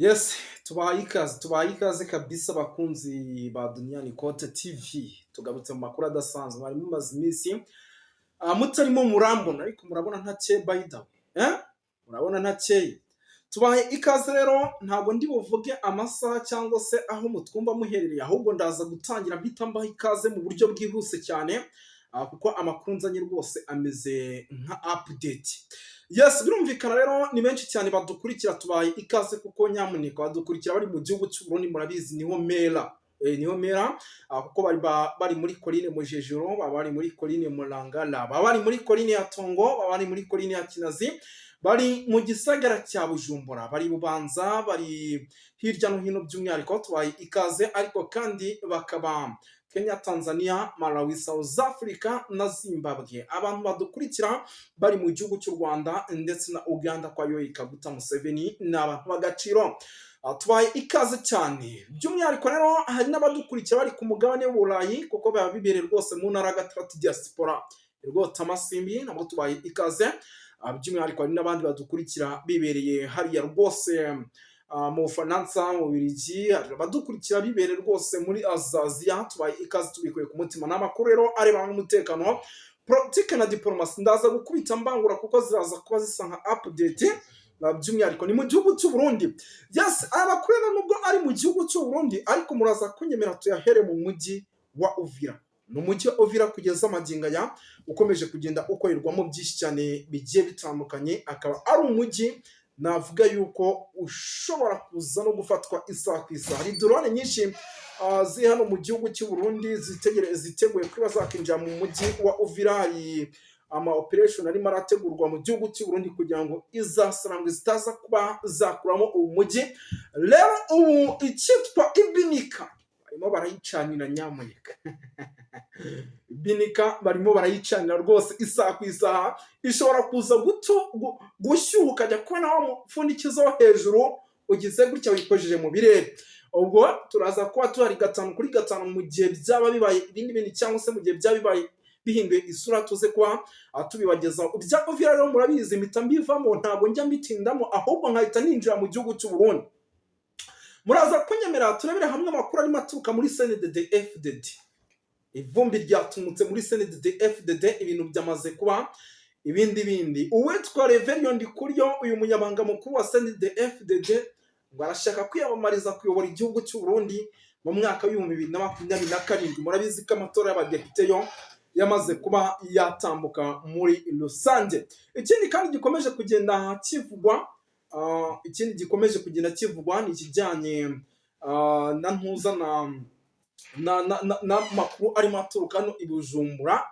Yes, tubahaye ikaze, tubahaye ikaze kabisa abakunzi ba Duniani Kote TV. Tugarutse mu makuru adasanzwe. Mwari mumaze iminsi mutarimo murambona, ariko murabona ntakeye, by the way. Eh? Murabona ntakeye. Tubahaye ikaze rero, ntabwo ndi buvuge amasaha cyangwa se aho mutwumva muherereye, ahubwo ndaza gutangira mpita mbaha ikaze mu buryo bwihuse cyane, kuko amakuru nzanye rwose ameze nka update. Yes, birumvikana rero ni benshi cyane badukurikira, tubaye ikaze kuko nyamuneka badukurikira bari mu gihugu cy'u Burundi, murabizi niho mera. Niho mera, kuko bari muri colline Mujejero, baba bari muri colline Murangara, baba bari muri colline ya Tongo, baba bari muri colline ya Kinazi, bari mu gisagara cya Bujumbura, bari Bubanza, bari hirya no hino, by'umwihariko tubaye ikaze, ariko kandi bakaba Kenya, Tanzania, Malawi, South Africa na Zimbabwe. Abantu badukurikira bari mu gihugu cy'u Rwanda ndetse na Uganda kwa Yoweri Kaguta Museveni ni abantu b'agaciro. Tubaye ikaze cyane. By'umwihariko rero hari n'abadukurikira bari ku mugabane w'Uburayi, kuko biba bibereye rwose mu ntara ya gatandatu diaspora. Rwose amasimbi nabwo tubaye ikaze. By'umwihariko hari n'abandi badukurikira bibereye hariya rwose mu Bufaransa, mu Bubiligi, hari abadukurikira bibereye rwose muri Azaziya, tubaye ikaze tubikuye ku mutima. Ni amakuru rero arebana n'umutekano, politike na diplomasi. Ndaza gukubita mbangura kuko ziraza kuba zisa nka update, by'umwihariko ni mu gihugu cy'u Burundi. Yes, aya makuru rero nubwo ari mu gihugu cy'u Burundi, ariko muraza kunyemera tuyahere mu mujyi wa Uvira. Ni umujyi wa Uvira kugeza amagingo aya ukomeje kugenda ukorerwamo byinshi cyane bigiye bitandukanye, akaba ari umujyi navuga yuko ushobora kuza no gufatwa isaha ku isaha. Hari drone nyinshi ziri hano mu gihugu cy'u Burundi ziteguye kuba zakinjira mu mujyi wa Uvira. Hari ama operation arimo arategurwa mu gihugu cy'u Burundi kugira ngo izasarangwe zitaza kuba zakuramo uwo mujyi. Rero ubu icyitwa ibinika barimo barayicanira, nyamuneka ibinika barimo barayicanira rwose, isaha ku isaha ishobora kuza gushyuha, ukajya kubona wa mupfundikizo wo hejuru ugize gutya wikojeje mu birere. Ubwo turaza kuba tuhari gatanu kuri gatanu mu gihe byaba bibaye ibindi bintu, cyangwa se mu gihe byaba bibaye bihinduye isura, tuze kuba tubibagezaho. Ibya Uvira rero murabizi mpita mbivamo, ntabwo njya mbitindamo, ahubwo nkahita ninjira mu gihugu cy'u Burundi. Muraza kunyemerera turebere hamwe amakuru arimo aturuka muri CNDD FDD. Ivumbi ryatumutse muri CNDD FDD, ibintu byamaze kuba ibindi bindi. Uwitwa Reverien Ndikuriyo, uyu munyabanga mukuru wa CNDD FDD, ngo arashaka kwiyamamariza kuyobora igihugu cy'u Burundi mu mwaka w'2027. Murabizi ko amatora y'abadepite yo yamaze kuba yatambuka muri rusange. Ikindi kandi gikomeje kugenda kivugwa, ikindi gikomeje kugenda kivugwa ni ikijyanye na ntuza n'amakuru arimo aturuka hano i Bujumbura.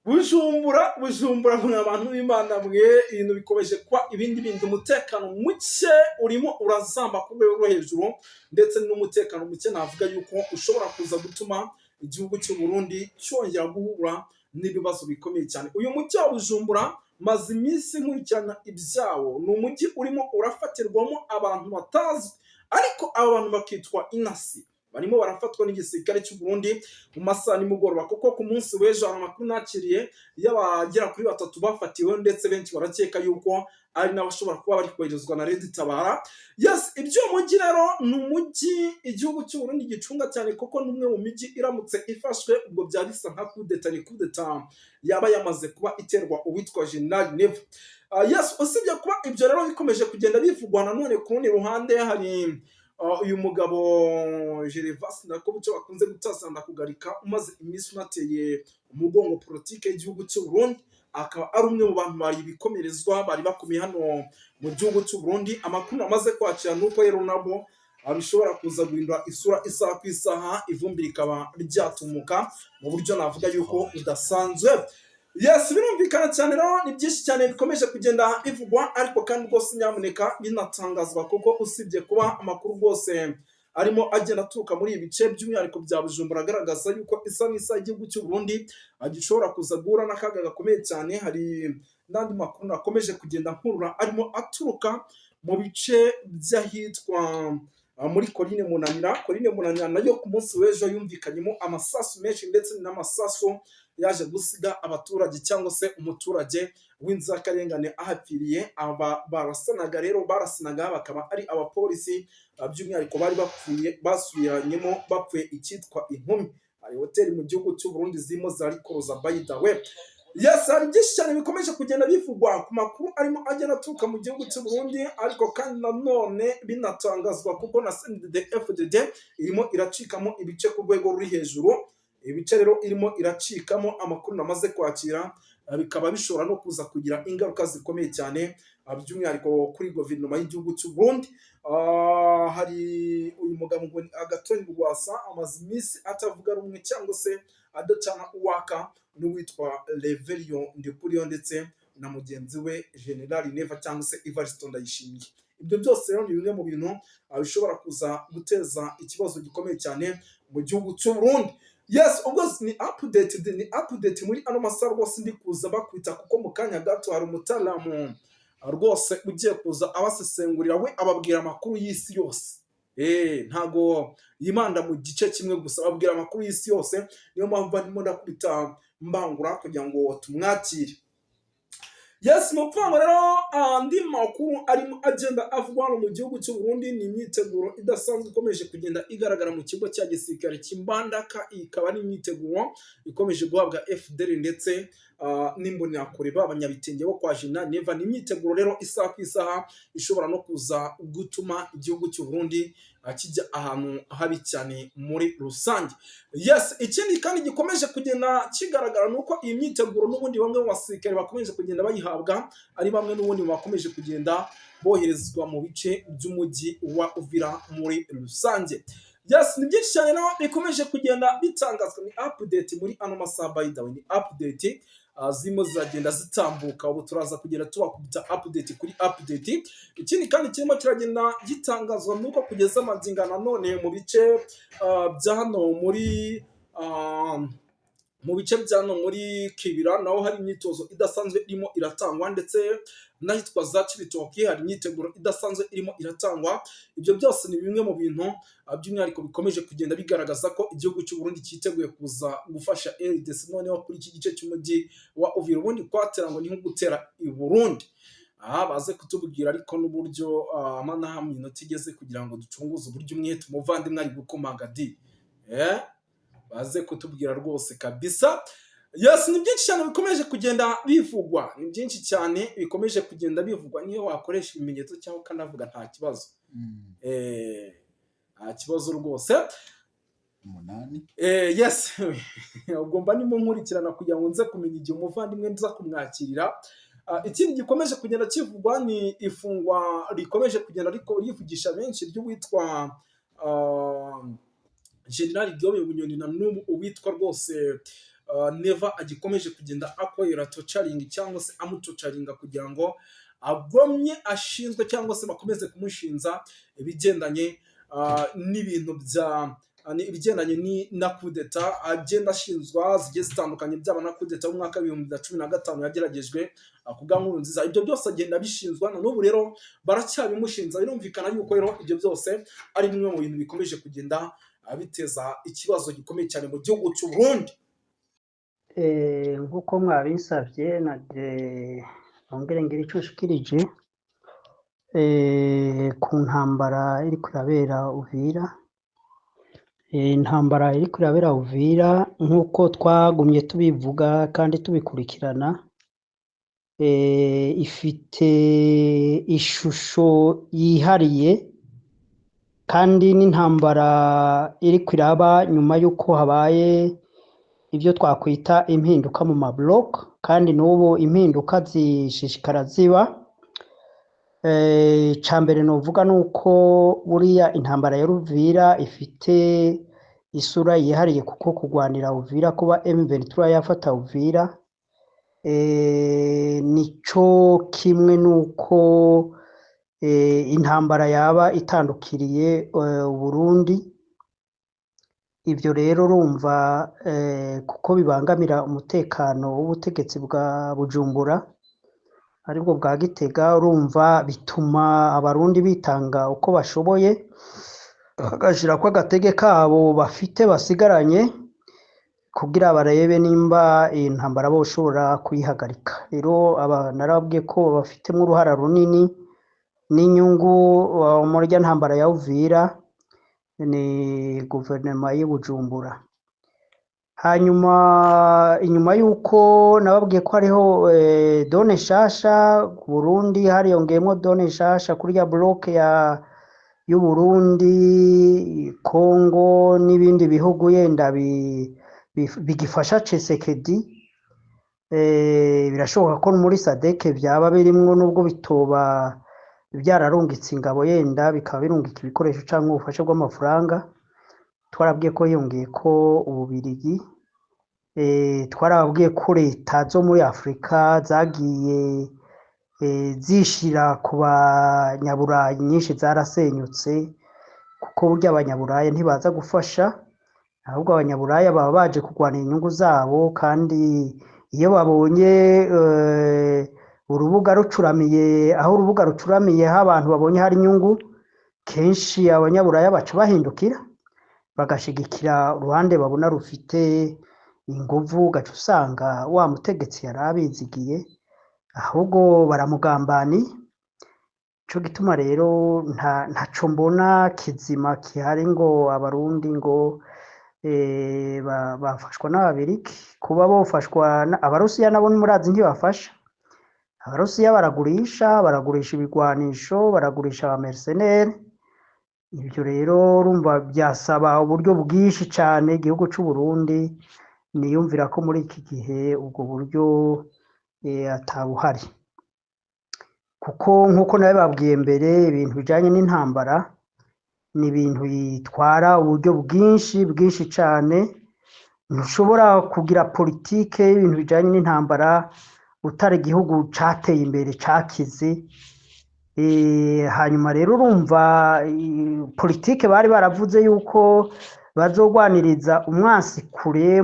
Bujumbura, Bujumbura, mwe abantu b'Imana mwe, ibintu bikomeje kuba ibindi bindi. Umutekano muke urimo urazamba ku rwego rwo hejuru, ndetse n'umutekano muke navuga yuko ushobora kuza gutuma igihugu cy'u Burundi cyongera guhura n'ibibazo bikomeye cyane. Uyu mujyi wa Bujumbura maze iminsi nkurikirana ibyawo, ni umujyi urimo urafatirwamo abantu batazwi, ariko aba bantu bakitwa inasi, barimo barafatwa n'igisirikare cy'u Burundi mu masaha nimugoroba, kuko ku munsi w'ejo hari amakuru nakiriye y'abagera kuri batatu bafatiwe, ndetse benshi barakeka yuko ari n'abashobora kuba bari koherezwa na Red Tabara. Yes, iby'uwo mujyi rero ni umujyi igihugu cy'u Burundi gicunga cyane, kuko ni umwe mu mijyi iramutse ifashwe ubwo byaba bisa nka kudeta, ni kudeta yaba yamaze kuba iterwa uwitwa General Neva. Yes, usibye kuba ibyo rero bikomeje kugenda bivugwa, nanone ku rundi ruhande hari uyu mugabo Gervas Ndirakobuca bakunze gutasa Ndakugarika, umaze iminsi unateye umugongo politike y'igihugu cy'u Burundi, akaba ari umwe mu bantu bari ibikomerezwa bari bakomeye hano mu gihugu cy'u Burundi. Amakuru amaze kwakira nuko rero nabo bishobora kuza guhindura isura isaha ku isaha, ivumbi rikaba ryatumuka mu buryo navuga yuko budasanzwe. Yes, birumvikana cyane rero, ni byinshi cyane bikomeje kugenda bivugwa, ariko kandi rwose nyamuneka binatangazwa, kuko usibye kuba amakuru rwose arimo agenda aturuka muri ibi bice by'umwihariko bya Bujumbura agaragaza yuko isa n'isaha igihugu cy'u Burundi gishobora kuza guhura n'akaga gakomeye cyane, hari n'andi makuru nakomeje kugenda nkurura arimo aturuka mu bice by'ahitwa muri Colline Munanira. Colline Munanira nayo ku munsi w'ejo yumvikanyemo amasasu menshi, ndetse n'amasasu yaje gusiga abaturage cyangwa se umuturage w'inzirakarengane ahapfiriye. Aba barasanaga rero, barasanaga bakaba ari abapolisi, by'umwihariko bari bapfuye basubiranyemo bapfuye icyitwa inkumi. Hari hoteli mu gihugu cy'u Burundi zirimo zarikoroza, by the way. Yes, hari byinshi cyane bikomeje kugenda bivugwa ku makuru arimo agenda aturuka mu gihugu cy'u Burundi, ariko kandi nanone binatangazwa kuko na CNDD-FDD irimo iracikamo ibice ku rwego ruri hejuru. Ibice rero irimo iracikamo, amakuru namaze kwakira, bikaba bishobora no kuza kugira ingaruka zikomeye cyane, by'umwihariko kuri guverinoma y'igihugu cy'u Burundi. Hari uyu mugabo ngo ni Agathon Rwasa, amaze iminsi atavuga rumwe cyangwa se adacana uwaka n'uwitwa Reverien Ndikuriyo ndetse na mugenzi we General Neva cyangwa se Evariste Ndayishimiye. Ibyo byose rero ni bimwe mu bintu bishobora kuza guteza ikibazo gikomeye cyane mu gihugu cy'u Burundi. Yes, ubwo ni update, ni update muri ano masaha rwose ndi kuza bakwita, kuko mu kanya gato hari umutaramu rwose ugiye kuza abasesengurira, we ababwira amakuru y'isi yose. Ntago yimanda mu gice kimwe gusa, ababwira amakuru y'isi yose. Niyo mpamvu ndimo ndakubita mbangura kugira ngo tumwakire. Yes, ni ukuvuga ngo rero andi makuru arimo agenda avugwa hano mu gihugu cy'u Burundi ni imyiteguro idasanzwe ikomeje kugenda igaragara mu kigo cya gisirikare cy'Imbandaka. Iyi ikaba ari imyiteguro ikomeje guhabwa FDL ndetse n'imbonerakure b'abanyabitenge bo kwa Jina Neva. Ni imyiteguro rero isaha ku isaha ishobora no kuza gutuma igihugu cy'u Burundi kijya ahantu habi cyane muri rusange. Yes, ikindi kandi gikomeje kugenda kigaragara ni uko iyi myiteguro n'ubundi bamwe mu basirikare bakomeje kugenda bayihabwa ari bamwe n'ubundi bakomeje kugenda boherezwa mu bice by'umujyi wa Uvira muri rusange. Yes, ni byinshi cyane naho bikomeje kugenda bitangazwa. Ni update muri ano masaha, by the way, ni update zirimo ziragenda zitambuka. Ubu turaza kugenda tubakubita update kuri update. Ikindi kandi kirimo kiragenda gitangazwa nuko kugeza amagingo nanone mu bice bya hano muri mu bice bya hano muri Kibira naho hari imyitozo idasanzwe irimo iratangwa, ndetse n'ahitwa za Cibitoki hari imyiteguro idasanzwe irimo iratangwa. Ibyo byose ni bimwe mu bintu by'umwihariko bikomeje kugenda bigaragaza ko igihugu cy'u Burundi cyiteguye kuza gufasha RDC noneho kuri iki gice cy'umujyi wa Uvira. Ubundi kwatera ngo ni nko gutera i Burundi. Aha baze kutubwira ariko n'uburyo amanaha iminota igeze kugira ngo ducunguze uburyo umwete umuvandimwe ari gukomanga di, baze kutubwira rwose kabisa. Yes, ni byinshi cyane bikomeje kugenda bivugwa, ni byinshi cyane bikomeje kugenda bivugwa. Niyo wakoresha ibimenyetso cyangwa ukanavuga nta kibazo. Nta kibazo rwose. 8. Yes, ubwo mba ndimo nkurikirana kugira ngo nze kumenya igihe umuvandimwe nza kumwakirira. Ikindi gikomeje kugenda kivugwa ni ifungwa rikomeje kugenda ariko rivugisha benshi ry'uwitwa General Guillaume Bunyoni, na n'ubu uwitwa rwose Neva agikomeje kugenda akorera torturing cyangwa se amutorturinga kugira ngo agomye ashinzwe cyangwa se bakomeze kumushinza ibigendanye n'ibintu bya ibigendanye na kudeta agenda ashinzwa zigiye zitandukanye, byaba na kudeta y'umwaka w'2015 yageragejwe ku bwa Nkurunziza. Ibyo byose agenda abishinzwa, na n'ubu rero baracyabimushinza. Birumvikana yuko rero ibyo byose ari bimwe mu bintu bikomeje kugenda biteza ikibazo gikomeye cyane mu gihugu cy'u Burundi. Nk'uko mwabinsabye, nongere ngire ico nshikirije ku ntambara iriko irabera Uvira. Intambara iriko irabera Uvira, nk'uko twagumye tubivuga kandi tubikurikirana, ifite ishusho yihariye, kandi n'intambara iriko iraba nyuma y'uko habaye ibyo twakwita impinduka mu mabloc, kandi n'ubu impinduka zishishikara ziba. Ica mbere novuga nuko buriya intambara ya Uvira ifite isura yihariye, kuko kugwanira Uvira, kuba M23 yafata Uvira, nico kimwe nuko intambara yaba itandukiriye Burundi. Ivyo rero urumva kuko bibangamira umutekano w'ubutegetsi bwa Bujumbura aribwo bwa Gitega, urumva bituma abarundi bitanga uko bashoboye. bagashirako agatege kabo bafite basigaranye kugira barebe nimba iyi ntambara boshobora kuyihagarika. Rero aba narababwiye ko bafitemo uruhara runini n'inyungu muri rya ntambara ya Uvira ni guverinoma y'i Bujumbura. Hanyuma inyuma y'uko nababwiye ko hariho done nshasha ku Burundi, hariyongeyemo done nshasha kuri ya bloke ya y'Uburundi, Congo n'ibindi bihugu yenda bigifasha Tshisekedi. Birashoboka ko muri SADC byaba birimwo, nubwo bitoba byararungitse ingabo, yenda bikaba birungika ibikoresho cyangwa ubufasha bw'amafaranga. Twarabwiye ko hiyongeye ko Ububirigi, twarababwiye ko leta zo muri Afurika zagiye zishira ku banyaburayi, nyinshi zarasenyutse, kuko burya abanyaburayi ntibaza gufasha, ahubwo abanyaburaya baba baje kurwanira inyungu zabo, kandi iyo babonye urubuga rucuramiye, aho urubuga rucuramiye aho abantu babonye hari inyungu, kenshi abanyaburaya baca bahindukira bagashigikira uruhande babona rufite inguvu, ugaca usanga wa mutegetsi yari abizigiye ahubwo baramugambaniye. Nico gituma rero ntaco mbona kizima gihari ngo Abarundi ngo bafashwa n'Ababirigi. Kuba bofashwa Abarusiya nabo murazi ntibafasha. Abarusiya baragurisha ibigwanisho, baragurisha aba mercenaires. Ibyo rero urumva byasaba uburyo bwinshi cane igihugu c'u Burundi, niyumvira ko muri iki gihe ubwo buryo atabuhari, kuko nk'uko nabibabwiye mbere, ibintu bijanye n'intambara ni ibintu bitwara uburyo bwinshi bwinshi cane. Ntushobora kugira politike y'ibintu bijanye n'intambara utari igihugu cateye imbere, cakize. Hanyuma rero urumva politike bari baravuze yuko bazogwaniriza umwansi kure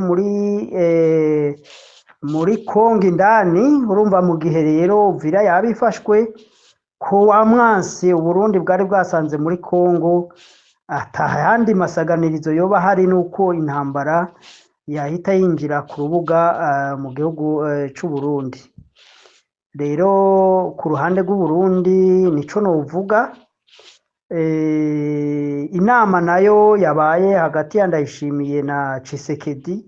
muri Kongo indani. Urumva mu gihe rero Uvira yaba ifashwe, ko wa mwansi Uburundi bwari bwasanze muri Kongo atahandi masaganirizo yoba hari, nuko intambara yahita yinjira ku rubuga mu gihugu c'u Burundi. Rero ku ruhande rw'Uburundi nico novuga. Inama nayo yabaye hagati ya Ndayishimiye na Tshisekedi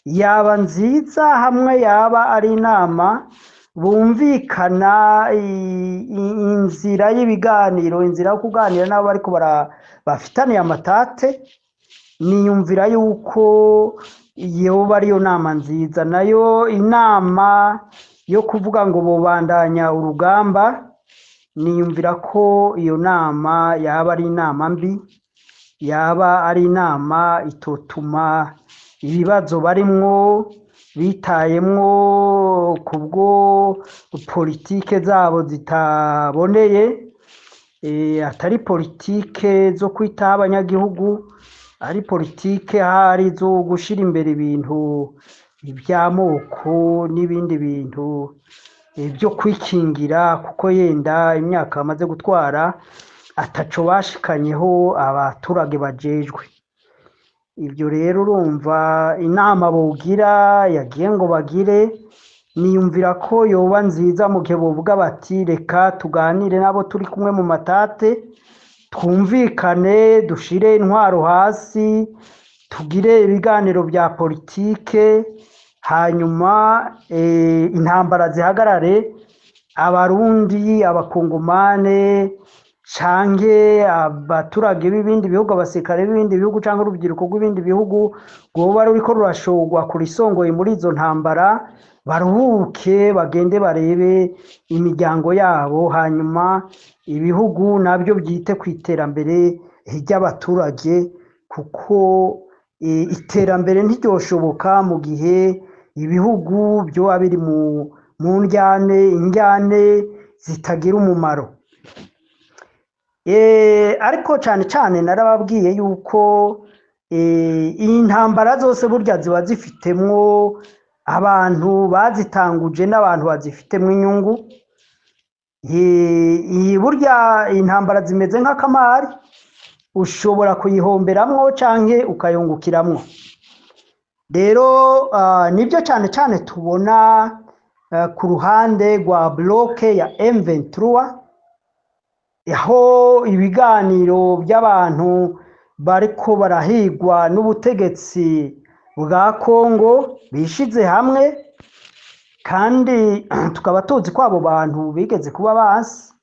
yaba nziza hamwe yaba ari inama bumvikana inzira y'ibiganiro, inzira yo kuganira n'abo bariko bafitaniye amatate. Niyumvira yuko yoba ariyo nama nziza. Nayo inama yo kuvuga ngo bobandanya urugamba, niyumvira ko iyo nama yaba ari inama mbi, yaba ari inama itotuma ibibazo barimwo bitayemwo kubwo politike zabo zitaboneye, atari politike zo kwitaho abanyagihugu, ari politike ahari zo gushira imbere ibintu iby'amoko n'ibindi bintu byo kwikingira, kuko yenda imyaka bamaze gutwara ataco bashikanyeho abaturage bajejwe. Ibyo rero urumva inama bogira yagiye ngo bagire, niyumvira ko yoba nziza mu gihe bovuga bati reka tuganire n'abo turi kumwe mu matate, twumvikane, dushire intwaro hasi, tugire ibiganiro bya politike, hanyuma intambara zihagarare, Abarundi, Abakongomane canke abaturage b'ibindi bihugu, abasirikare b'ibindi bihugu canke urubyiruko rw'ibindi bihugu rwoba ruriko rurashorwa kurisongoye muri izo ntambara, baruhuke bagende barebe imiryango yabo, hanyuma ibihugu nabyo byite ku iterambere ry'abaturage, kuko iterambere ntiryoshoboka mu gihe ibihugu byoba biri mu ndyane, indyane zitagira umumaro. Ariko cane cane narababwiye yuko intambara zose burya ziba zifitemwo abantu bazitanguje n'abantu bazifitemwo inyungu. Iyi burya intambara zimeze nk'akamari. Ushobora kuyihomberamwo canke ukayungukiramwo. Rero nibyo cyane cyane tubona ku ruhande rwa bloc ya M23, aho ibiganiro by'abantu bariko barahigwa n'ubutegetsi bwa Kongo bishize hamwe, kandi tukaba tuzi ko abo bantu bigeze kuba basi,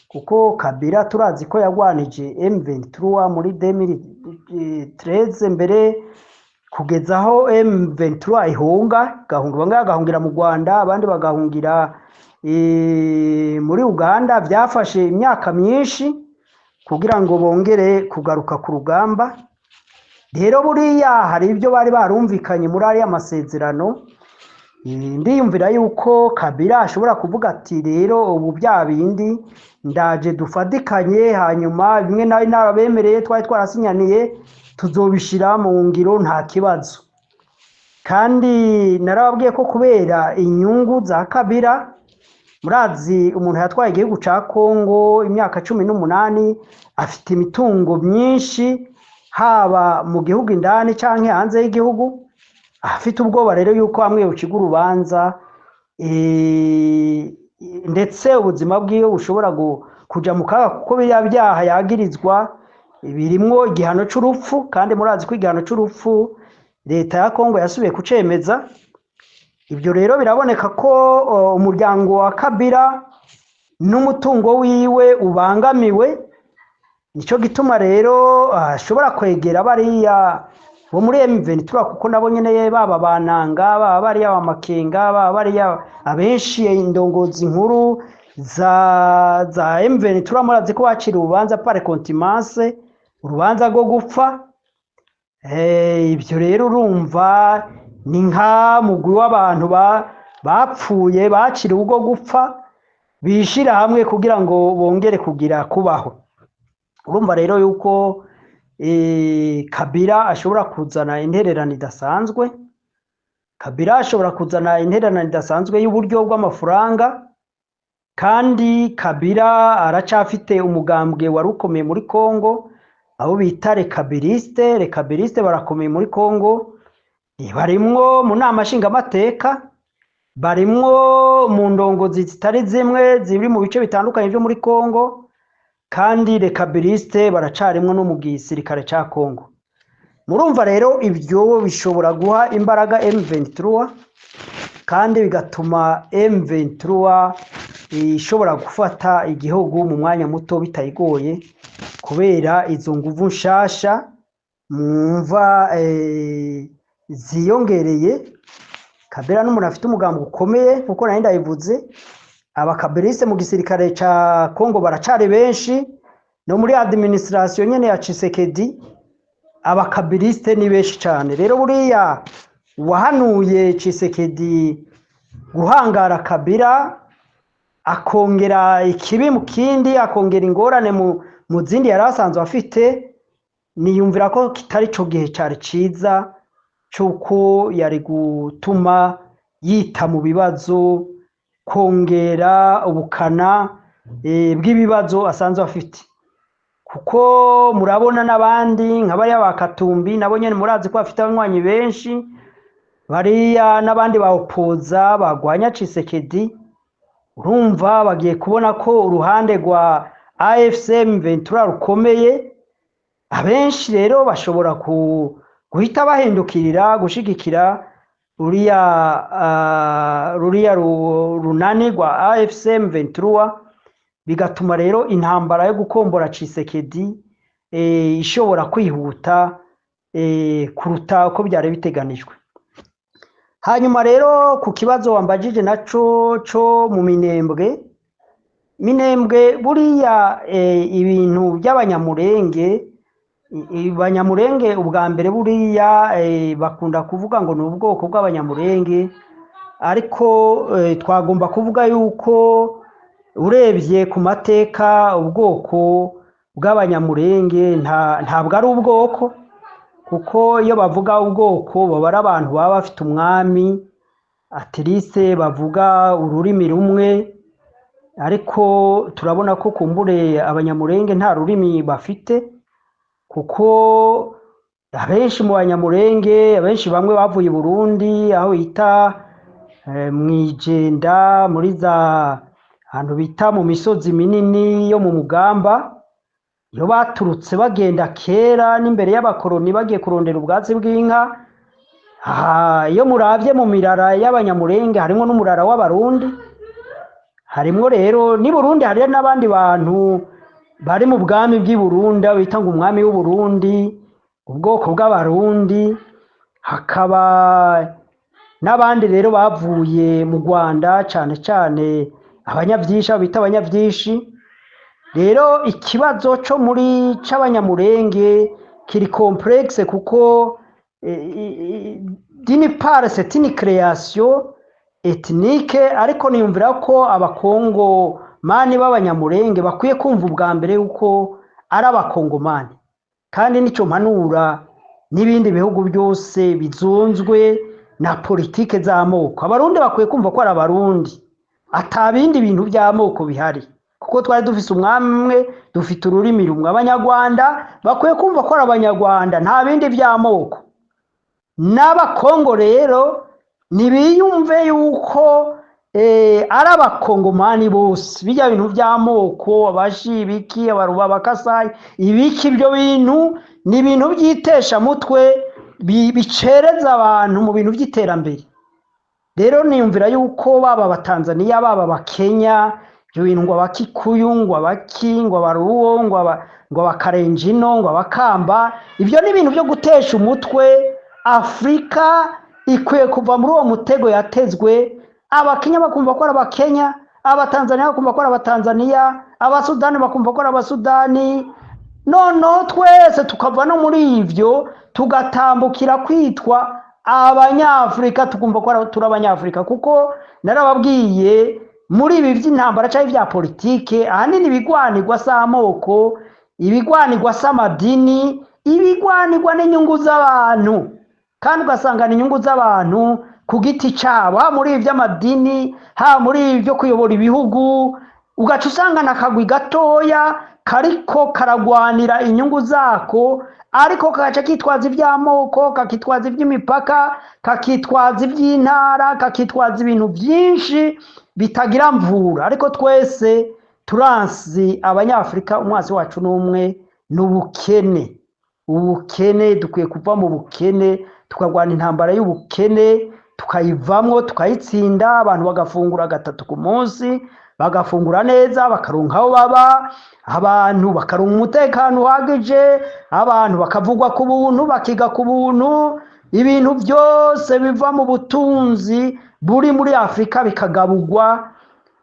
kuko Kabila turazi ko yagwanije M23 muri 2013 mbere kugeza aho M23 ihunga, gahunga, bamwe bagahungira mu Rwanda, abandi bagahungira muri Uganda. Byafashe imyaka myinshi kugira ngo bongere kugaruka ku rugamba. Rero buriya hari ibyo bari barumvikanye muri ariya masezerano. Ndiyumvira yuko Kabila ashobora kuvuga ati: "Rero ubu bya bindi ndaje dufatikanye, hanyuma bimwe nawe nabemereye twari twarasinyaniye tuzobishira mu ngiro, nta kibazo." Kandi narababwiye ko kubera inyungu za Kabila, murazi umuntu yatwaye igihugu ca Kongo imyaka 18, afite imitungo myinshi, haba mu gihugu indani canke hanze y'igihugu. Afite ubwoba rero yuko hamwe uciga urubanza, ndetse ubuzima bwiwe bushobora kuja mu kaga, kuko biriya byaha yagirizwa birimwo igihano c'urupfu, kandi murazi ko igihano c'urupfu leta ya Kongo yasubiye kucemeza. Ibyo rero biraboneka ko umuryango wa Kabila n'umutungo wiwe ubangamiwe. Nico gituma rero ashobora kwegera bariya bo muri M23, kuko nabo nyene baba bananga, baba bariya ba Makenga, baba bariya abenshi indongozi nkuru za M23, murazi ko bacira urubanza par contumace, urubanza rwo gupfa. Ibyo rero urumva ni nka mugwi w'abantu bapfuye, baciriwe ubwo gupfa, bishira hamwe kugira ngo bongere kugira kubaho. Urumva rero yuko Kabila ashobora kuzana intererano idasanzwe. Kabila ashobora kuzana intererano idasanzwe y'uburyo bw'amafaranga, kandi Kabila aracafite umugambwe wari ukomeye muri Kongo, abo bita les kabilistes. Les kabilistes barakomeye muri Kongo, barimwo mu nama nshingamateka, barimwo mu ndongozi zitari zimwe ziri mu bice bitandukanye byo muri Kongo, kandi les kabilistes baracarimwo no mu gisirikare ca Kongo. Murumva rero ibyo bishobora guha imbaraga M23, kandi bigatuma M23 ishobora gufata igihugu mu mwanya muto bitayigoye, kubera izo nguvu nshasha mwumva ziyongereye. Kabila n'umuntu afite umugambi ukomeye, nkuko nari ndabivuze. Abakabiliste mu gisirikare ca Kongo baracari benshi, no muri administration nyene ya Tshisekedi abakabiliste ni benshi cane. Rero buriya wahanuye Tshisekedi guhangara Kabila, akongera ikibi mu kindi, akongera ingorane mu zindi yari asanzwe afite, niyumvira ko kitari co gihe cari ciza c'uko yari gutuma yita mu bibazo, kongera ubukana bw'ibibazo asanzwe afite, kuko murabona n'abandi nka bariya ba Katumbi, nabo nyene murazi ko bafite abanywanyi benshi bariya, n'abandi bawupoza bagwanya Tshisekedi. Urumva bagiye kubona ko uruhande rwa AFC M23 rukomeye. Abenshi rero bashobora guhita bahindukirira gushigikira ruriya runani rwa AFC M23, bigatuma rero intambara yo gukombora Tshisekedi ishobora kwihuta kuruta uko byari biteganijwe. Hanyuma rero ku kibazo wambajije naco co mu Minembwe, Minembwe buriya ibintu by'Abanyamurenge, Abanyamurenge ubwa mbere buriya bakunda kuvuga ngo ni ubwoko bw'Abanyamurenge, ariko twagomba kuvuga yuko urebye ku mateka ubwoko bw'Abanyamurenge ntabwo ari ubwoko, kuko iyo bavuga ubwoko baba ari abantu baba bafite umwami atirise, bavuga ururimi rumwe, ariko turabona ko kumbure Abanyamurenge nta rurimi bafite. Kuko abenshi mu Banyamurenge, abenshi bamwe bavuye i Burundi, aho bita mw'Ijenda, muri za ahantu bita mu misozi minini yo mu Mugamba, iyo baturutse bagenda kera n'imbere y'abakoroni bagiye kurondera ubwatsi bw'inka. Aha iyo muravye mu mirara y'Abanyamurenge harimwo n'umurara w'Abarundi, harimwo rero n'i Burundi hariyo n'abandi bantu bari mu bwami bw'i Burundi, aho bita ngo umwami w'Uburundi, ubwoko bw'Abarundi, hakaba n'abandi rero bavuye mu Rwanda, cane cane abanyavyinshi, abo bita abanyavyishi. Rero ikibazo co muri c'Abanyamurenge kiri complexe, kuko d'une part c'est une création ethnique, ariko niyumvira ko Abakongomani b'Abanyamurenge bakwiye kumva ubwa mbere yuko ari Abakongomani, kandi nico mpanura n'ibindi bihugu byose bizunzwe na politike z'amoko. Abarundi bakwiye kumva ko ari Abarundi, ata bindi bintu by'amoko bihari, kuko twari dufise umwami umwe, dufite ururimi rumwe. Abanyarwanda bakwiye kumva ko ari Abanyarwanda, nta bindi by'amoko. N'Abakongo rero ntibiyumve yuko ari Abakongomani bose. Bijya bintu by'amoko, Abashi, ibiki, Abaruba, Abakasayi, ibiki, ibyo bintu ni ibintu by'iteshamutwe bicereza abantu mu bintu by'iterambere. Rero niyumvira yuko baba Abatanzaniya, baba Abakenya, ibyo bintu ngo Abakikuyu, ngo Abaki, ngo Abaruwo, ngo Abakarenjino, ngo Abakamba, ibyo ni ibintu byo gutesha umutwe. Afurika ikwiye kuva muri uwo mutego yatezwe. Abakenya bakumva ko ari Abakenya, Abatanzaniya bakumva ko ari Abatanzaniya, Abasudani bakumva ko ari Abasudani. Noneho twese tukava no muri ivyo, tugatambukira kwitwa Abanyafurika, tukumva ko turi Abanyafurika. Kuko narababwiye, muri ibi by'intambara cyangwa ibya politike, ahanini ibigwanirwa si amoko, ibigwanirwa si amadini, ibigwanirwa n'inyungu z'abantu. Kandi ugasanga ni inyungu z'abantu ku giti cyabo, haba muri ibi by'amadini, haba muri ibi byo kuyobora ibihugu, ugaca usanga na akagwi gatoya kariko karagwanira inyungu zako, ariko kagaca kitwaza iby'amoko, kakitwaza iby'imipaka, kakitwaza iby'intara, kakitwaza ibintu byinshi bitagira mvura. Ariko twese turansi Abanyafurika, umwasi wacu ni umwe, ni ubukene. Ubukene, dukwiye kuva mu bukene, tukarwana intambara y'ubukene, tukayivamwo, tukayitsinda. Abantu bagafungura gatatu ku munsi, bagafungura neza, bakaronka aho baba, abantu bakaronka umutekano uhagije, abantu bakavugwa ku buntu, bakiga ku buntu, ibintu byose biva mu butunzi buri muri Afurika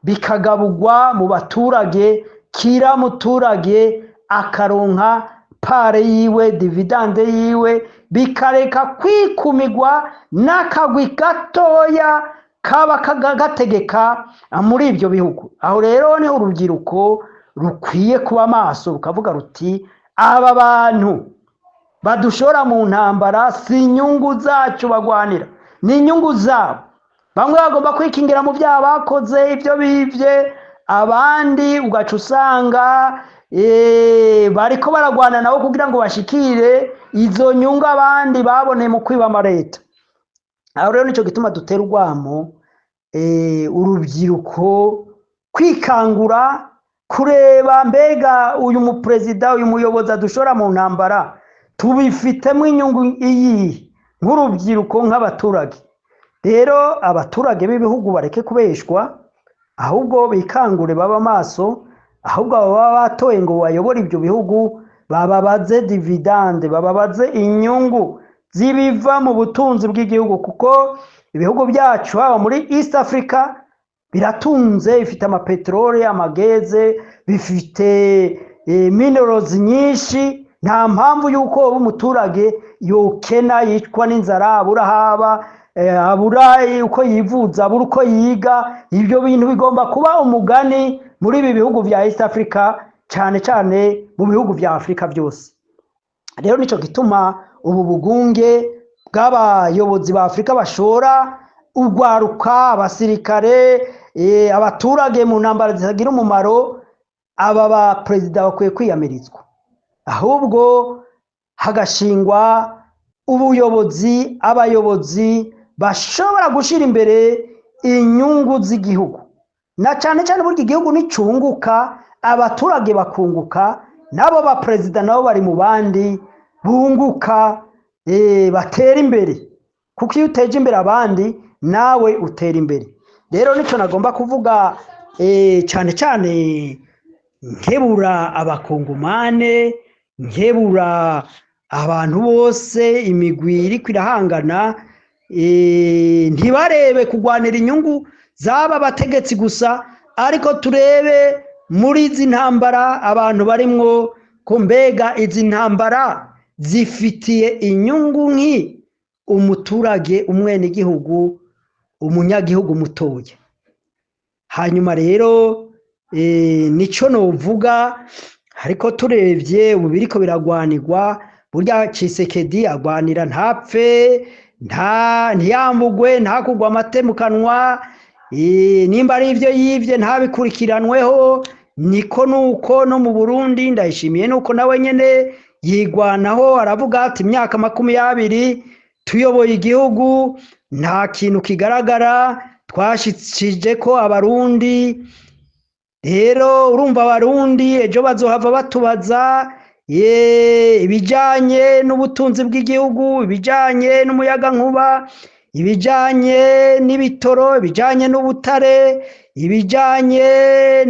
bikagabugwa mu baturage, kira muturage akaronka part yiwe, dividende yiwe, bikareka kwikumigwa n'akagwi gatoya kaba gategeka muri ibyo bihugu. Aho rero niho urubyiruko rukwiye kuba maso, rukavuga ruti: "Aba bantu badushora mu ntambara si inyungu zacu bagwanira, ni inyungu zabo." Bamwe bagomba kwikingira mu byaha bakoze, ibyo bivye, abandi ugaca usanga bariko baragwana nabo kugira ngo bashikire izo nyungu abandi baboneye mu kwiba amareta. Aho rero nico gituma dutera urwamo urubyiruko kwikangura, kureba: mbega uyu muperezida, uyu muyobozi adushora mu ntambara, tubifitemo inyungu iyihe nk'urubyiruko, nk'abaturage? Rero abaturage b'ibihugu bareke kubeshwa, ahubwo bikangure, babe amaso. Ahubwo abo baba batoye ngo bayobore ibyo bihugu bababaze dividende, bababaze inyungu z'ibiva mu butunzi bw'igihugu, kuko ibihugu byacu, haba muri East Africa, biratunze, bifite amapeteroli, amageze, bifite minerals nyinshi. Nta mpamvu y'uko uba umuturage yokena, yicwa n'inzara, abura haba, abura uko yivuza, abura uko yiga. Ibyo bintu bigomba kuba umugani muri ibi bihugu vya East Africa, cyane cyane mu bihugu vya Afurika byose. Rero nico gituma ubu bugunge bw'abayobozi ba Afurika bashora urwaruka, abasirikare, abaturage mu ntambara zitagira umumaro, aba ba perezida bakwiye kwiyamirizwa. Ahubwo Hagashingwa ubuyobozi, abayobozi bashobora gushira imbere inyungu z'igihugu, na cane cane burya igihugu nicunguka, abaturage bakunguka, nabo ba perezida nabo bari mu bandi bunguka, batera imbere, kuko iyo uteje imbere abandi nawe utera imbere. Rero nico nagomba kuvuga, cane cane nkebura abakongomane, nkebura abantu bose, imigwi iriko irahangana, ntibarebe kugwanira inyungu z'aba bategetsi gusa, ariko turebe muri izi ntambara abantu barimwo ko mbega izi ntambara zifitiye inyungu nki umuturage, umwenegihugu, umunyagihugu mutoya. Hanyuma rero nico novuga. Ariko turebye ubu biriko biragwanirwa, burya Tshisekedi agwanira ntapfe, nta ntiyambugwe, ntakugwe amate mu kanwa, nimba ari ivyo yivye ntabikurikiranweho. Niko nuko no mu Burundi Ndayishimiye nuko nawe nyene yigwanaho, aravuga ati imyaka 20 tuyoboye igihugu nta kintu kigaragara twashikije ko Abarundi. Rero urumva Abarundi ejo bazohava batubaza ye ibijanye n'ubutunzi bw'igihugu, ibijanye n'umuyagankuba, ibijanye n'ibitoro, ibijanye n'ubutare, ibijanye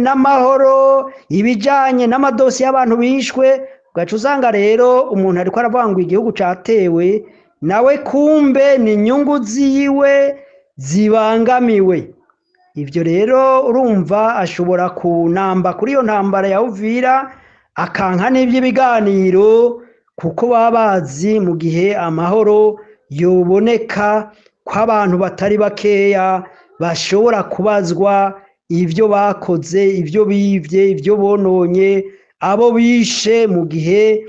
n'amahoro, ibijanye n'amadosiye y'abantu bishwe. Ugaca usanga rero umuntu ariko aravuga ngo igihugu catewe, nawe kumbe ni inyungu ziwe zibangamiwe. Ivyo rero urumva ashobora kunamba kuri iyo ntambara ya Uvira, akanka n'ivy'ibiganiro, kuko baba bazi mu gihe amahoro yoboneka ko abantu batari bakeya bashobora kubazwa ivyo bakoze, ivyo bivye, ivyo bononye, abo bishe mu gihe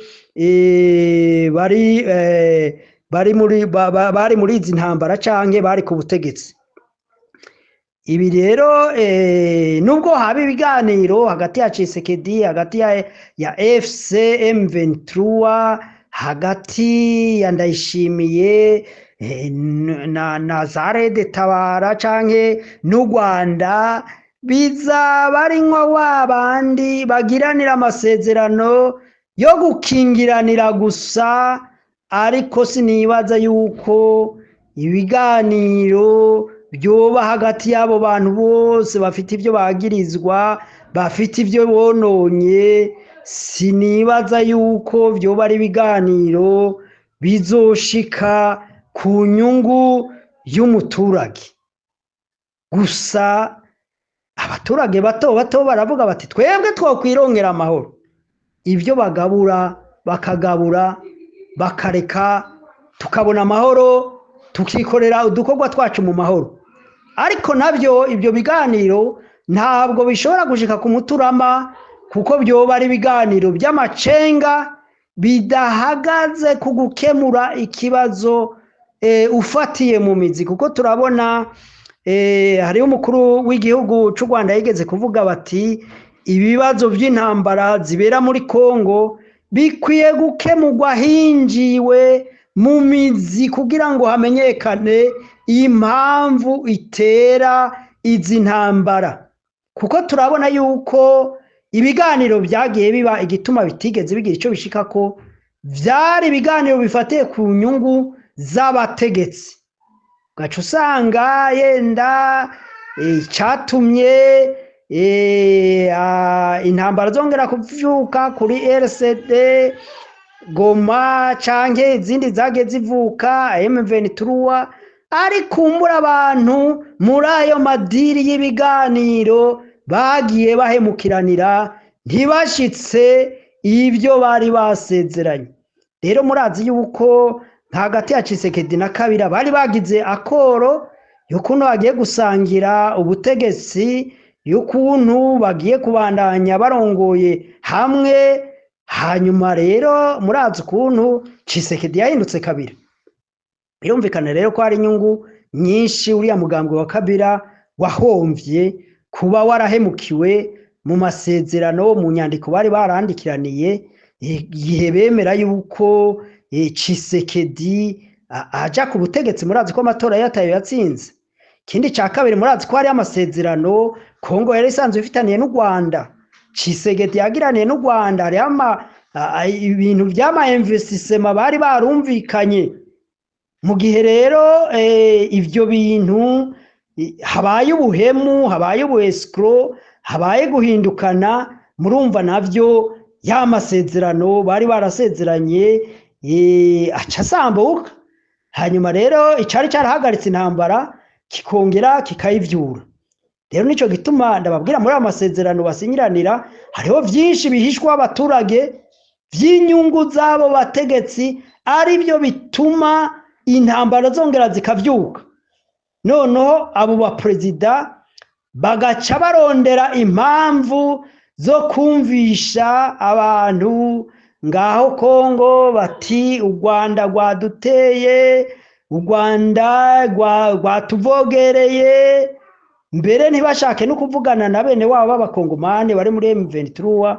bari muri bari muri izi ntambara canke bari ku butegetsi. Ibi rero, nubwo haba ibiganiro hagati ya Tshisekedi, hagati ya FC M23, hagati ya Ndayishimiye na za Red Tabara canke n'u Rwanda, bizaba ari nka wa bandi bagiranira amasezerano yo gukingiranira gusa, ariko sinibaza yuko ibiganiro byoba hagati y'abo bantu bose bafite ibyo bagirizwa, bafite ibyo bononye. Sinibaza yuko vyoba ari ibiganiro bizoshika ku nyungu y'umuturage. Gusa abaturage bato bato baravuga bati twebwe twokwirongera amahoro, ibyo bagabura bakagabura, bakareka tukabona amahoro, tukikorera udukorwa twacu mu mahoro. Ariko navyo ibyo biganiro ntabwo bishobora gushika ku muturama, kuko byoba ari ibiganiro by'amacenga bidahagaze ku gukemura ikibazo ufatiye mu mizi. Kuko turabona hariho umukuru w'igihugu c'u Rwanda yigeze kuvuga bati ibibazo vy'intambara zibera muri Kongo bikwiye gukemurwa hinjiwe mu mizi, kugira ngo hamenyekane impamvu itera izi ntambara. Kuko turabona yuko ibiganiro vyagiye biba, igituma bitigeze bigira ico bishikako, vyari ibiganiro bifatiye ku nyungu z'abategetsi. Ugaca usanga yenda icatumye intambara zongera kuvyuka kuri RCD Goma canke izindi zagiye zivuka M23, ari kumbura abantu muri ayo madiri y'ibiganiro bagiye bahemukiranira, ntibashitse ivyo bari basezeranye. Rero murazi yuko hagati ya Tshisekedi na Kabila bari bagize akoro y'ukuntu bagiye gusangira ubutegetsi, y'ukuntu bagiye kubandanya barongoye hamwe. Hanyuma rero murazi ukuntu Tshisekedi yahindutse Kabila. Birumvikana rero ko hari inyungu nyinshi uriya mugambwe wa Kabila wahomvye kuba warahemukiwe mu masezerano, mu nyandiko bari barandikiraniye. Igihe bemera yuko Tshisekedi aja ku butegetsi, murazi ko amatora yatayo yatsinze. Ikindi ca kabiri, murazi ko hariho amasezerano Kongo yari isanzwe ifitaniye n'u Rwanda, Tshisekedi yagiraniye n'u Rwanda. Hariho ibintu vy'ama investissement bari barumvikanye. Mu gihe rero ivyo bintu habaye ubuhemu, habaye ubu escroc, habaye guhindukana, murumva navyo ya masezerano bari barasezeranye aca asambuka. Hanyuma rero icari carahagaritse intambara kikongera kikayivyura. Rero nico gituma ndababwira, muri ayo masezerano basinyiranira hariho vyinshi bihishwa abaturage vy'inyungu z'abo bategetsi, arivyo bituma intambara zongera zikavyuka. Noneho abo baperezida bagaca barondera impamvu zo kumvisha abantu ngaho Kongo bati u Rwanda rwaduteye, u Rwanda rwatuvogereye. Mbere ntibashake no kuvugana na bene wabo b'abakongomani bari muri M23,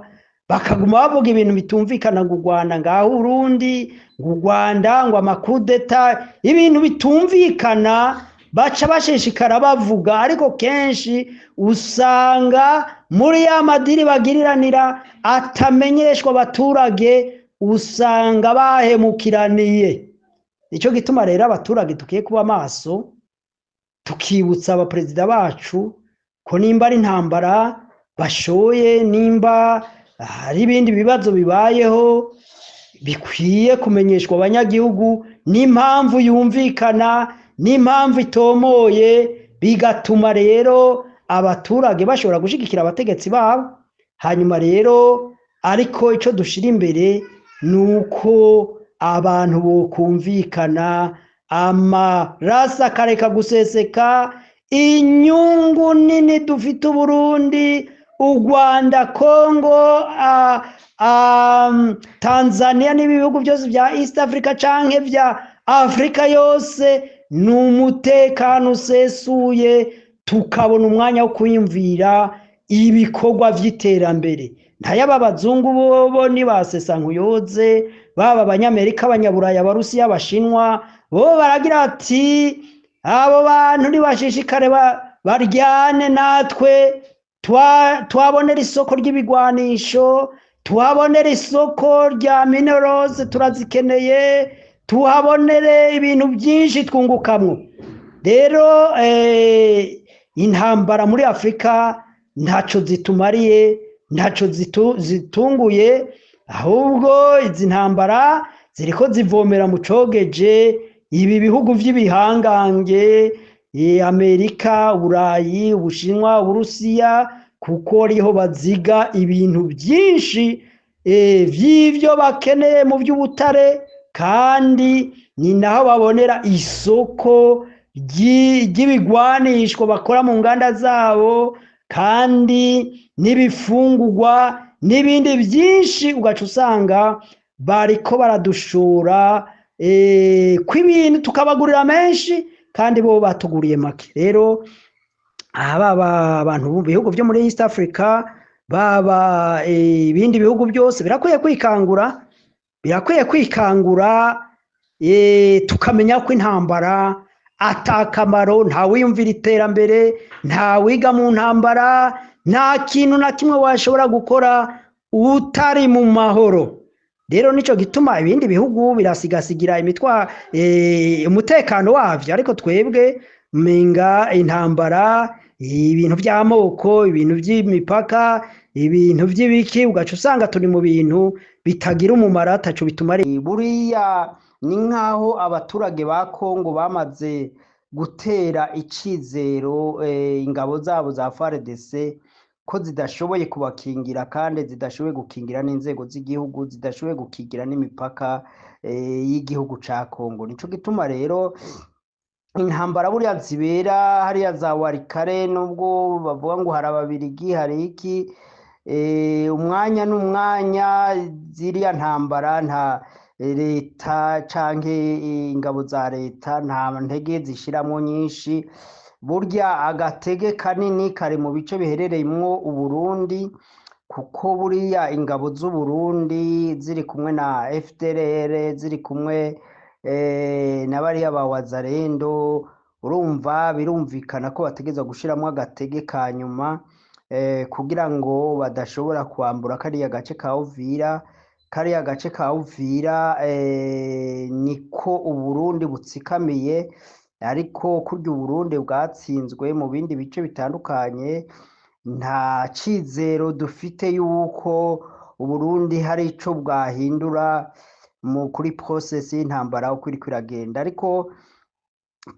bakaguma bavuga ibintu bitumvikana, ngo u Rwanda ngaho Urundi, ngo u Rwanda ngo amakudeta, ibintu bitumvikana baca bashishikara bavuga. Ariko kenshi usanga muri ya madiri bagiriranira atamenyeshwa abaturage, usanga bahemukiraniye. Nico gituma rero abaturage dukwiye kuba maso, tukibutsa abaperezida bacu ko nimba ari intambara bashoye, nimba hari ibindi bibazo bibayeho, bikwiye kumenyeshwa abanyagihugu n'impamvu yumvikana, n'impamvu itomoye, bigatuma rero abaturage bashobora gushigikira abategetsi babo. Hanyuma rero ariko ico dushira imbere ni uko abantu bokumvikana, amaraso akareka guseseka. Inyungu nini dufite Uburundi, u Rwanda, Kongo, Tanzania n'ibihugu byose vya East Africa canke vya Afrika yose ni umutekano usesuye, tukabona umwanya wo kwiyumvira ibikorwa vy'iterambere. Ntayaba abazungu bobo nibasesa nkuyoze, baba abanyamerika, abanyaburaya, abarusiya, abashinwa, bo baragira ati abo bantu nibashishikare baryane natwe twabonera isoko ry'ibigwanisho, tuhabonera isoko rya minerals turazikeneye, tuhabonere ibintu byinshi twungukamwo. Rero intambara muri Afrika ntaco zitumariye, ntaco zitunguye, ahubwo izi ntambara ziriko zivomera mu cogeje ibi bihugu vy'ibihangange, Amerika, Uburayi, Ubushinwa, Uburusiya, kuko ariho baziga ibintu byinshi vy'ivyo bakeneye mu by'ubutare, kandi ni naho babonera isoko ry'ibigwanishwa bakora mu nganda zabo, kandi n'ibifungurwa n'ibindi byinshi. Ugaca usanga bariko baradushora kw'ibintu tukabagurira menshi kandi bo batuguriye make. Rero baba abantu mu bihugu byo muri East Africa, baba ibindi bihugu byose, birakwiye kwikangura, birakwiye kwikangura, tukamenya ko intambara atakamaro. Ntawiyumvira iterambere, ntawiga mu ntambara, nta kintu na kimwe washobora gukora utari mu mahoro. Rero nico gituma ibindi bihugu birasigasigira imitwa umutekano wavyo, ariko twebwe menga intambara, ibintu vy'amoko, ibintu vy'imipaka, ibintu vy'ibiki, ugaca usanga turi mu bintu bitagira umumaro, ataco bitumariye. Buriya ni nk'aho abaturage ba Kongo bamaze gutera icizero ingabo zabo za FARDC ko zidashoboye kubakingira, kandi zidashoboye gukingira n'inzego z'igihugu, zidashoboye gukingira n'imipaka y'igihugu ca Kongo. Nico gituma rero intambara buriya zibera hariya za Warikare, nubwo bavuga ngo hari ababirigi, hari iki, umwanya n'umwanya ziriya ntambara nta leta canke ingabo za leta nta ntege zishiramwo nyinshi. Burya agatege kanini kari mu bice biherereyemwo Uburundi. Kuko buriya ingabo z'u Burundi ziri kumwe na FDLR, ziri kumwe na bariya ba Wazalendo, urumva birumvikana ko bategerezwa gushiramwo agatege ka nyuma kugira ngo badashobora kwambura kariya gace ka Uvira. Kariya gace ka Uvira niko Uburundi butsikamiye, ariko kurya Uburundi bwatsinzwe mu bindi bice bitandukanye, nta cizero dufite yuko Uburundi hari ico bwahindura mu kuri process y'intambara uko iriko iragenda. Ariko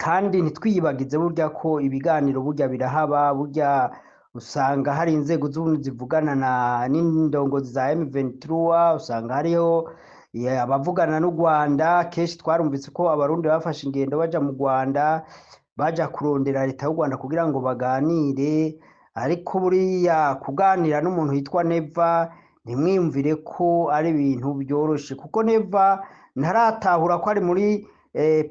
kandi ntitwiyibagize burya ko ibiganiro burya birahaba, burya usanga hari inzego z'uburundi zivugana na n'indongozi za M23, usanga hariho abavugana n'u Rwanda. Kenshi twarumvise ko abarundi bafashe ingendo baja mu Rwanda, baja kurondera leta y'u Rwanda kugira ngo baganire. Ariko buriya kuganira n'umuntu yitwa Neva, ntimwiyumvire ko ari ibintu byoroshe, kuko Neva ntaratahura ko ari muri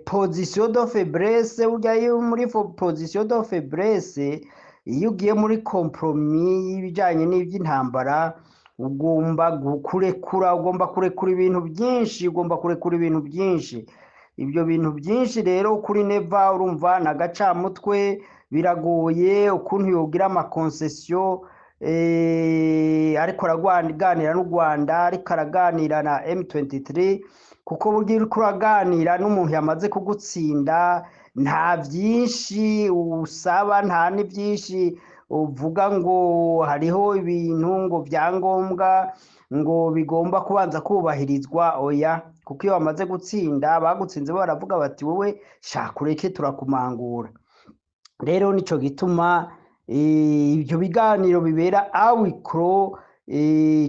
position de faiblesse. Burya iyo muri position de faiblesse, iyo ugiye muri compromis y'ibijanye n'ivy'intambara, ugomba kurekura, ugomba kurekura ibintu byinshi, ugomba kurekura ibintu byinshi. Ibyo bintu byinshi rero kuri Neva, urumva na gacamutwe, biragoye ukuntu yogira ama concessions ariko araganira n'u Rwanda, ariko araganira na M23, kuko burya uriko uraganira n'umuntu yamaze kugutsinda, nta byinshi usaba, nta n'ibyinshi uvuga ngo hariho ibintu ngo byangombwa ngo bigomba kubanza kubahirizwa. Oya, kuko iyo bamaze gutsinda, bagutsinze bo baravuga bati: "Wowe shaka ureke, turakumangura." Rero nico gituma ibyo biganiro bibera à huis clos,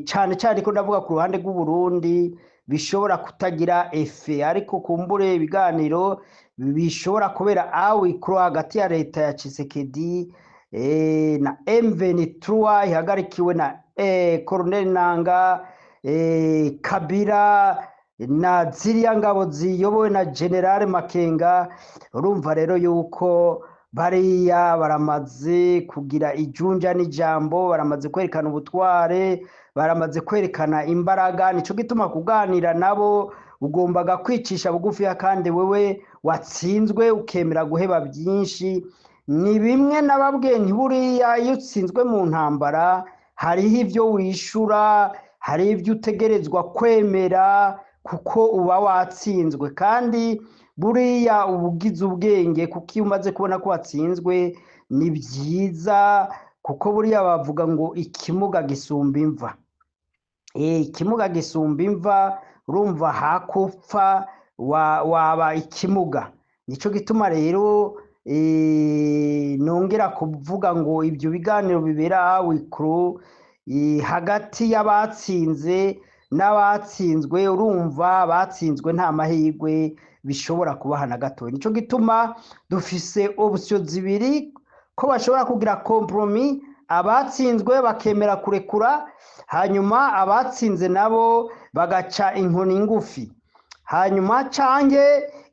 cane cane ko ndavuga ku ruhande rw'Uburundi, bishobora kutagira effet. Ariko kumbure ibiganiro bishobora kubera à huis clos hagati ya leta ya Tshisekedi na M23 ihagarikiwe na Colonel Nanga, Kabila na ziriya ngabo ziyobowe na General Makenga, urumva rero yuko bariya baramaze kugira ijunja n'ijambo, baramaze kwerekana ubutware, baramaze kwerekana imbaraga. Nico gituma kuganira nabo ugombaga kwicisha bugufiya, kandi wewe watsinzwe ukemera guheba byinshi. Ni bimwe nababwiye nti buriya iyo utsinzwe mu ntambara, hariho ibyo wishura, hari ibyo utegerezwa kwemera kuko uba watsinzwe. Kandi buriya uba ugize ubwenge, kuko iyo umaze kubona ko watsinzwe ni byiza, kuko buriya bavuga ngo ikimuga gisumba imva. Ikimuga gisumba imva, urumva hakupfa waba ikimuga. Nico gituma rero nongera kuvuga ngo ibyo biganiro bibera à huis clos hagati y'abatsinze n'abatsinzwe, urumva abatsinzwe nta mahirwe bishobora kubaha na gatoya. Nico gituma dufise option zibiri, ko bashobora kugira compromis, abatsinzwe bakemera kurekura, hanyuma abatsinze nabo bagaca inkoni ngufi, hanyuma canke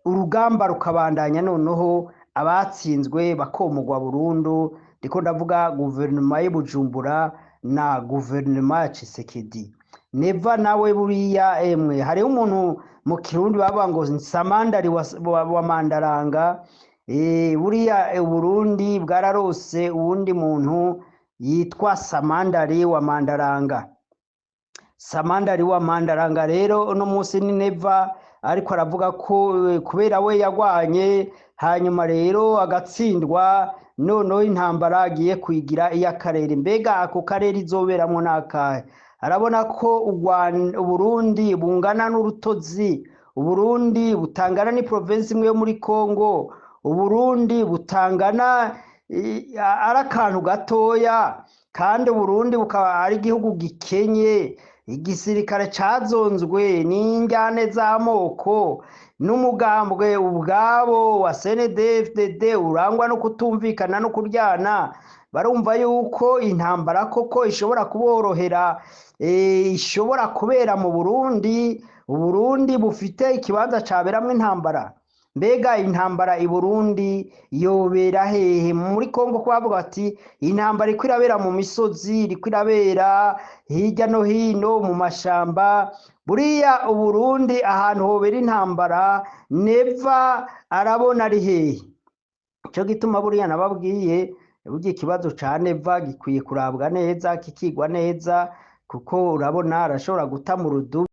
urugamba rukabandanya, noneho abatsinzwe bakomogwa burundu. Ndiko ndavuga guverinoma y'i Bujumbura na guverinoma ya Tshisekedi. Neva nawe buriya, emwe, hariho umuntu mu Kirundi bavuga ngo Samandari wa Mandaranga. Buriya Uburundi bwararose uwundi muntu yitwa Samandari wa Mandaranga. Samandari wa Mandaranga rero uno munsi ni Neva, ariko aravuga ko kubera we yagwanye hanyuma rero agatsindwa, noneho intambara agiye kuyigira iy'akarere. Mbega ako karere izoberamwo n'akahe? Arabona ko Uburundi bungana n'urutozi, Uburundi butangana ni province imwe yo muri Congo, Uburundi butangana ari akantu gatoya, kandi Uburundi bukaba ari igihugu gikenye, igisirikare cazonzwe n'injyane z'amoko, n'umugambwe ubwabo wa CNDD-FDD urangwa no kutumvikana no kuryana. Barumva yuko intambara koko ishobora kuborohera, ishobora kubera mu Burundi? Uburundi bufite ikibanza caberamwo intambara? Mbega intambara i Burundi yobera hehe? Muri Kongo ko bavuga bati intambara iriko irabera mu misozi, iriko irabera hirya no hino mu mashamba. Buriya Uburundi ahantu hobera intambara, Neva arabona ari hehe? Ico gituma buriya nababwiye, burya ikibazo ca Neva gikwiye kurabwa neza, kikigwa neza, kuko urabona arashobora guta mu rudubi.